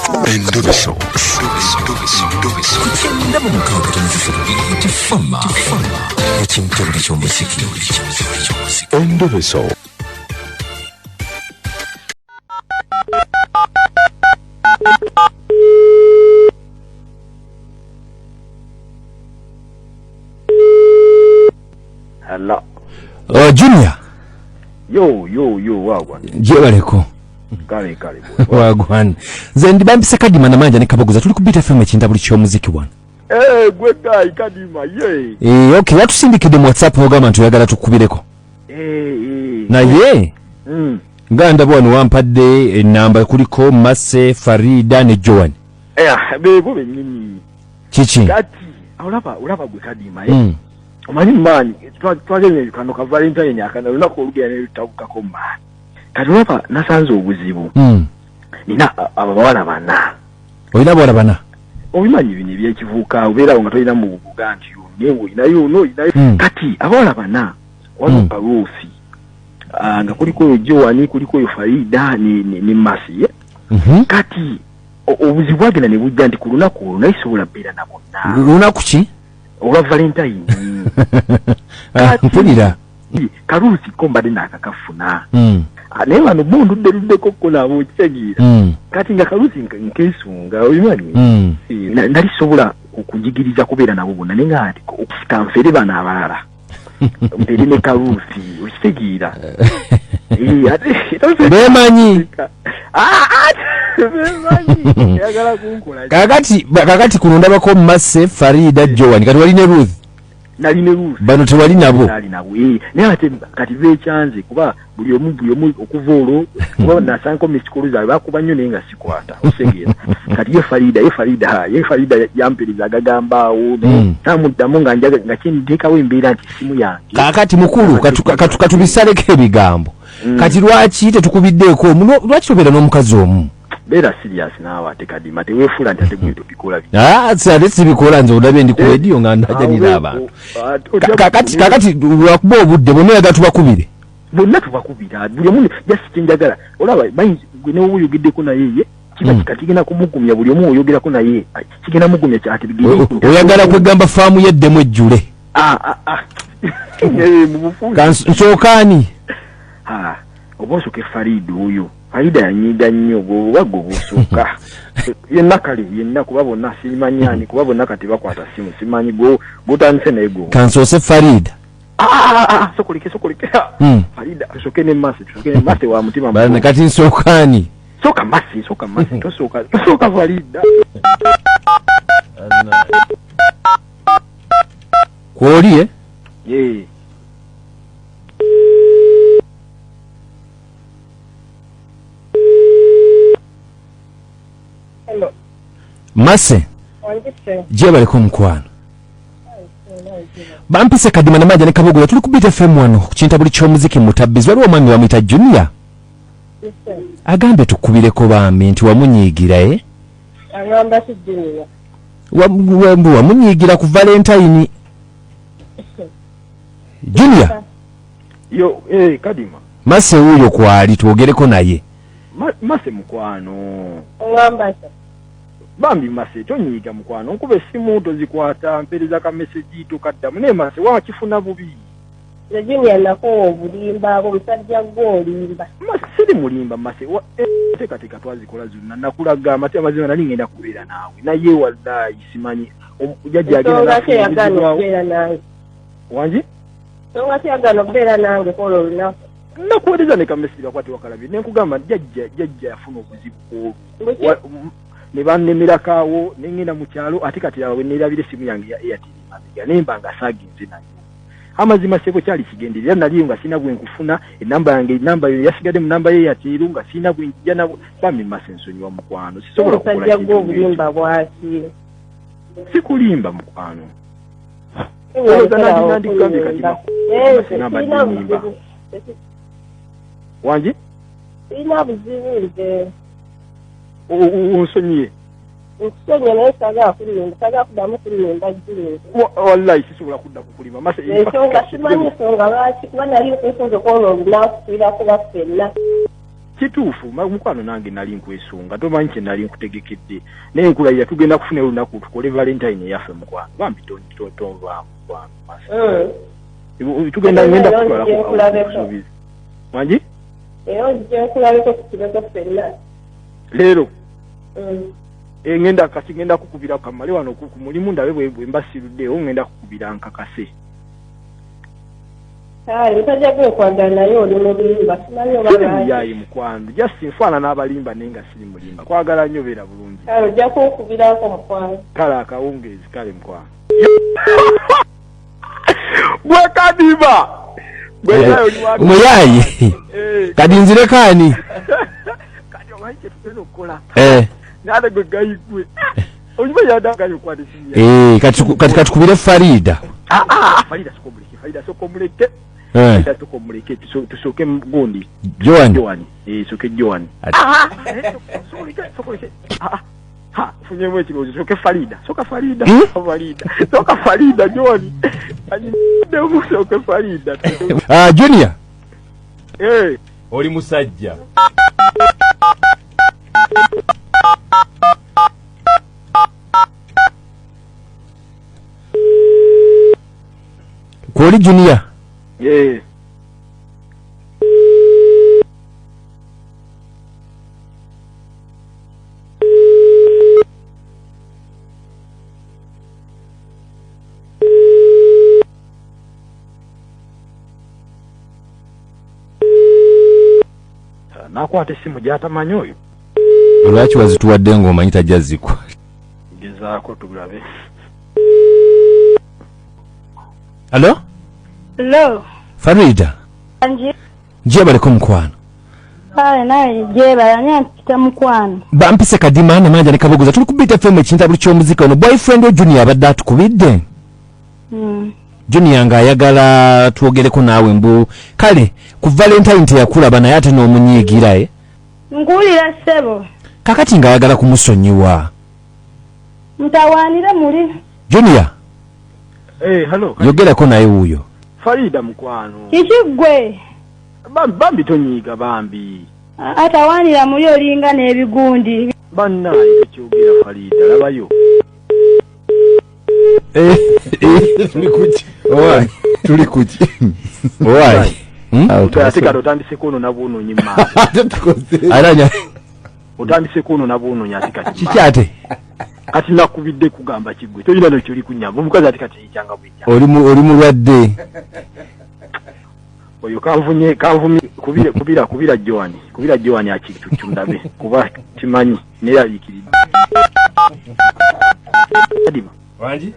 Endobeso. Endobeso. Hello. Junior. Yo yo yo wagwan. Jebaleko. Kale kale. Wagwan. Nze ndibambisa Kadima namanja ne Kabogoza tuli ku Beat FM ekintabuli ky'omuziki wano. Eh gwe guy Kadima ye. Eh okay, watusindikidde mu WhatsApp ogamba nti oyagala tukubireko. Naye nga ndaba wano wampadde enamba kuliko Mase, Farida ne Joan. Bebo bennyini. Kiki? Kati olaba gwe Kadima ye. Omanyi maanyi twagenze kano ka Valentine akana lunaku olugenda ne lutabukako maanyi. Kati olaba nasanze obuzibu. Nina abawala bana. Olina abawala bana? Obimanyi bino ebyekivuka obeerawo nga tolina mu buga nti naye olinayo ono olinayo. Kati abawala bana waliwo Karuusi nga kuliko oyo Joani, kuliko oyo Farida ne Masi. Kati obuzibu bwagenda ne bujja nti ku lunaku olwo naye sobola bbeera na bonna. Lunaku ki? Olwa Valentine. Mpulira. Karuusi ko mbadde naakakafuna. Naye bano bo ndudde luddeko ko nabo okitegeera. Kati nga Karuusi nkeesunga obimanyi. Nali sobola okujigiriza kubeera nabo bonna naye nga ati kanfere bano abalala. Mbeere ne Karuusi okitegeera. Beemanyi. Beemanyi. Ayagala kunkola. Kakati kuno ndabako Mase, Farida, Joan. Kati wali ne Ruth. Nali ne Ruth. Bano tewali nabo. Nali nabo. Naye ate kati beekyanze kuba buli omu okuva olwo kuba nasanko misikulu zaabwe bakuba nnyo naye nga sikwata osegeera. Kati ye Farida yampereza agagamba awo namuddamu nga njaga nga kinteekawo embeera nti essimu yange. Kaakati mukulu katubisaleko ebigambo. Kati lwaki tetukubiddeeko omu? Lwaki tobeera n'omukazi omu? Beera serious naawe ate Kadima teweefuula nti ate gwe tobikola. Ate sibikola nze olabye ndi ku radio nga ndajanira abantu. Kakati lwakuba obudde bonna oyagala tubakubire. Bonna tubakubira buli omu just kyenjagala olaba gwe ne woyogeddeko naye ye kiba kigenda kumugumya buli omu oyogerako naye kigenda mugumya ati oyagala kwegamba faamu yeddemu ejjule. Nsooka ani? Oba osooke Farida oyo. Farida yanyiiga nnyo oba gwe obusooka. Yenna kale yenna kuba bonna simanyi ani kuba bonna kati bakwata simu simanyi gw'otandise naye gwe. Kansoose Farida. Sokoleke. Farida tusooke ne Mase wa mutima mukulu. Kati nsooka ani? Sooka Mase tosooka Farida. Kwoli ye? Hello. Mase. Jebaleko mukwano. Bampise Kadima namanja ne Kabogoza tuli ku Beat FM wano ku kintabuli ky'omuziki mutabbizi. Waliwo omwami bamuyita Junior. Agambye tukubireko bambi nti wamunyiigira Agamba si Junior. Wamunyiigira ku Valentine. Junior. Yo Kadima. Mase wuuyo kwali twogereko naye. Mase mukwano. Ogamba ki? Bambi Mase tonyiiga mukwano nkuba essimu tozikwata mpeereza ka message tokaddamu naye Mase wakifuna bubi. Nze Junior nakuwa obulimba omusajja gwe olimba. Mase siri mulimba Mase teekateeka twazikola zonna nakulaga amazima nali ngenda kubeera naawe naye wallahi simanyi jjajja agenda nafuna okubeera nange. Wangi? Ensonga ki yagaana okubeera nange kwolwo olunaku? Nakuweereza ne ka message bakwate wakalabye ne nkugamba jjajja yafuna obuzibu olwo. Ne bannemerako awo ne ngenda mu kyalo ate kati awo neerabira essimu yange ya Airtel mabega naye mba nga saagenze nayo. Amazima sebo kyali kigenderera naliyo nga sirina bwe nkufuna enamba yange enamba yo yasigadde mu namba ye Airtel nga sirina bwe njija nabo. Bambi Mase nsonyiwa mukwano sisobola kukola Omusajja gwe obulimba bwaki? Sikulimba mukwano. Olowooza nandikugambye kati sirina buzibu. Wangi? Sirina buzibu nze. Onsonyiye? Nkusonyiye naye saagala kulimba, saagala kuddamu kulimba Junior. Wallahi sisobola kudda kukulima. Ensonga simanyi nsonga lwaki kuba nali nkufunze kwolwo olunaku tubeera kuba ffenna. Kituufu mukwano, nange nali nkwesunga, tomanyi kye nali nkutegekedde, naye nkulayira tugenda kufuna olunaku tukole Valentine eyaffe mukwano. Bambi tonvaamu mukwano. Tugenda ngenda kutwalako wangi. Era ojja nkulabeko tukibeko ffenna. Leero ngenda kati ngenda kukubira kamale wano ku mulimu ndabe bwe mba siruddeewo, ngenda kukubira nkakase. Kale musajja gwe kwagala naye oli mulimba, simanyi oba siri muyayi mukwano, just nfaanana n'abalimba naye nga siri mulimba. Kwagala nnyo, beera bulungi. Kale ojja kunkubirako mukwano. Kale akawungeezi, kale mukwano. Gwe Kadima muyayi kati nzirekaani kati omanyi kyetugenda okukola nate gwe gayigwe onyuma yadagayo okwata esimu. Kati katukubire Farida. Farida sokomuleke, Farida sokomuleke, Farida sokomuleke, tusooke gundi Joan. Joan, sooke Joan. Sokoleke, ha, funyemu ekirowoozo, sooke Farida, sooka Farida, Farida, sooka Farida, Joan anyidemu, sooke Farida. Junior. Oli musajja. Kwoli Junior. Nakwata essimu gy'atamanyi oyo. Lwaki wazituwadde ng'omanyi tajja zikwa? Gezaako tulabe. Hello? Hello. Farida. Anji. Gyebaleko mukwano. Kale naye gyebala, naye mpita mukwano. Bampise Kadima na manja ne Kabogoza, tuli ku Beat FM ekintabuli ky'omuziki. Ono boyfriend wa Junior abadde atukubidde. Junior ng'ayagala twogereko naawe mbu kale ku Valentine teyakulaba naye ate n'omunyiigira. Nkuwulira ssebo. Kakati ng'ayagala kumusonyiwa. Mutawaanire muli. Junior. Hello. Yogerako naye wuuyo. Farida mukwano. Kiki ggwe? Bambi tonyiiga bambi. Atawaanira muli olinga n'ebigundi. Bannaye tekyogera Farida, labayo. Tuli kuki? Owai, tuli kuki? Owai. Ate kati otandise kwonoona bwonoonyi maaso. Ate tukoze. Aranya. Otandise kwonoona bwonoonyi ate kati. Kiki ate? Kati nakubidde kugamba kiggwe. Tolina n'ekyoli kunnyamba. Omukazi ate kati yekyanga bwekya. Oli mulwadde. Oyo kanvumye kubira kubira Joan. Kubira Joan akitukyundabe kuba kimanyi neraliikiridde. Kadima. Wangi?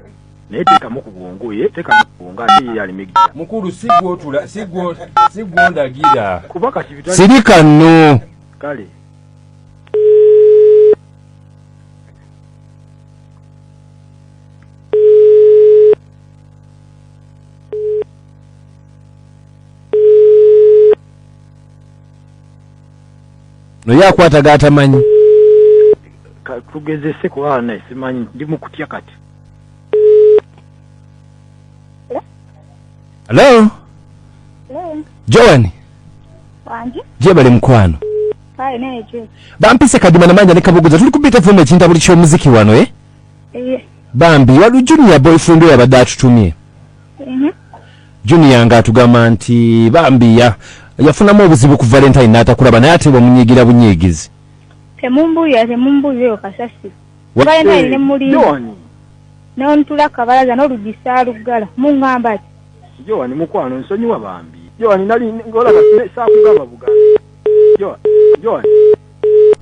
Naye teekamu ku bwongo, teekamu ku bwongo ate ye alimegera. Mukulu sigwotula sigwondagira. Kuba kati bitali. Sirika nno. Kale. Naye akwata g'atamanyi. Tugezese kuba naye simanyi ndi mu kutya kati. Hello? Hello. Joan. Wangi? Gyebale mukwano. Kale naye gye. Bampise Kadima na manja ne Kabogoza, tuli ku Beat FM ekintabuli ky'omuziki wano. Bambi wali Junior boyfriend oyo abadde atutumye. Junior ng'atugamba nti bambi yafunamu obuzibu ku Valentine n'atakulaba naye ate bamunyiigira bunyiigizi. Temumbuulira oyo kasasiro. Valentine ne mulimba. Joan. N'ontula kabalaza n'oluggi saaluggala. Muŋŋamba ki? Joan mukwano nsonyiwa bambi. Joan nali ngolaba saakugamba bugambi. Joan.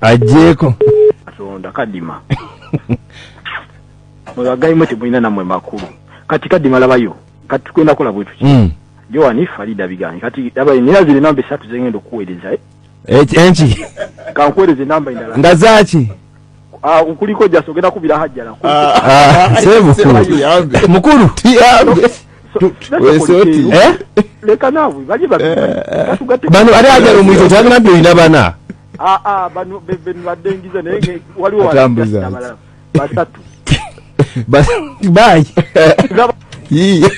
Ajjeeko. Katonda Kadima. Mwebagayimu temulina nammwe makulu. Kati Kadima labayo. Kati tugenda kukola bwe tuki. Joan Farida biganyi. Kati labayo nina zino namba 3 zengenda okuweereza. Enki? Kankuweereze namba endala. Nga zaaki? Kuliko just ogenda kubira Hajjala. Sebu. Mukulu. Tiyambe. Leka naawe bali babiri. Bano ate Hajjala omuyito tagambye olina bana. Bano badde ngize naye waliwo basatu. Bye. Yee.